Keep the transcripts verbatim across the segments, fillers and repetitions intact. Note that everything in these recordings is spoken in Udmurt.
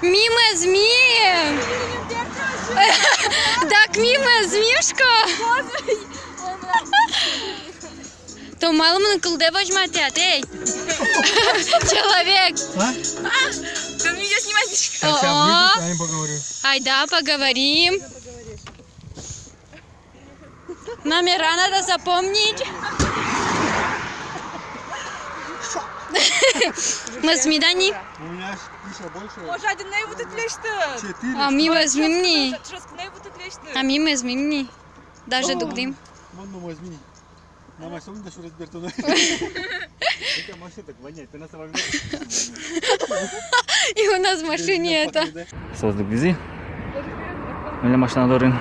Ми мӧзмим! Дак ми мӧзмим, шуисько! Тон малы мыным кылдэ возьматӥд, эй? Человек! А? Ты меня снимать не... Сейчас выйдет, я им поговорю. Айда, поговорим. Номера надо запомнить. Мӧзмид-а ни? У меня ж тысяча больше. Может, один на его тут лечит? Четыре. А ми мӧзмим ни. Жёстко на его тут лечит. А ми мӧзмим ни. Даже дугдӥм. Мон но мӧзми ни. Мама, что он дальше разберёт? Хотя машина так воняет, ты на самом деле. И у нас в машине это. Соос дугдӥзы. Милям машина дорын.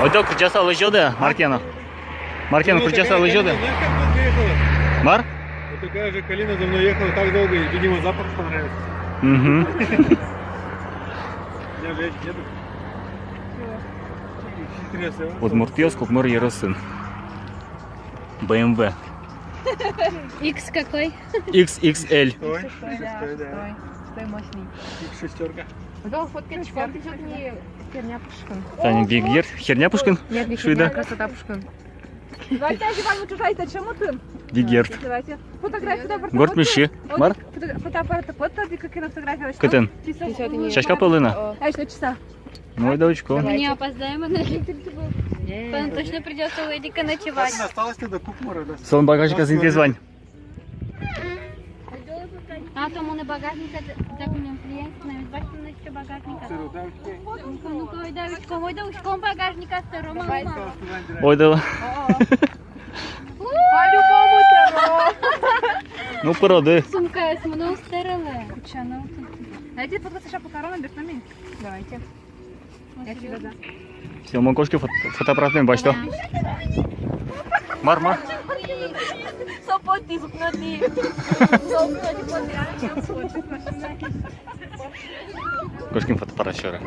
Ойдо, кырӟаса лэзёды, Маркена. Маркена, кырӟаса лэзёды. Мар? Вот такая же калина за мной ехала так долго, и, видимо, запах понравился. Мгм. Я же эти деду. Удмуртъёс Кукмор ёросын. Б М В. Икс какой? Икс икс эль. Стой, стой, да, стой, да. Стой, стой, мощный. Икс шестёрка. Тани бигер, херня пушкын. Нет, не херня, красота пушкын. Давайте, Иван, мы чужая, это чему ты? Бигер. Давайте. Фотографию, да, горд мыщи. Мар? Фото-, фотоаппарат, вот, как на фотографии. Кытын? Сяська пӧлын-а? А, ещё часа. Ну, ойдо учком. Мы не опоздаем, она. Потом точно придётся у Эдика ночевать. Осталось тогда Кукмора, да? Солэн багажниказ интыез вань. А то мон багажниказ документ клиент, навет башня ещё багажниказ. Ну-ка, ну-ка, ойдо учком, ойдо учком багажниказ, то Рома. Ойдо. По-любому, то Рома. Ну, пыроды. Сумкаез мыным сэрылэ. Кучано. Давайте фоткаться, ща покажу, наберём. Давайте. Всё, мон кошки фот-, фотоаппаратмес басьто. Мар, мар? Кошким фотоаппарат сьӧры.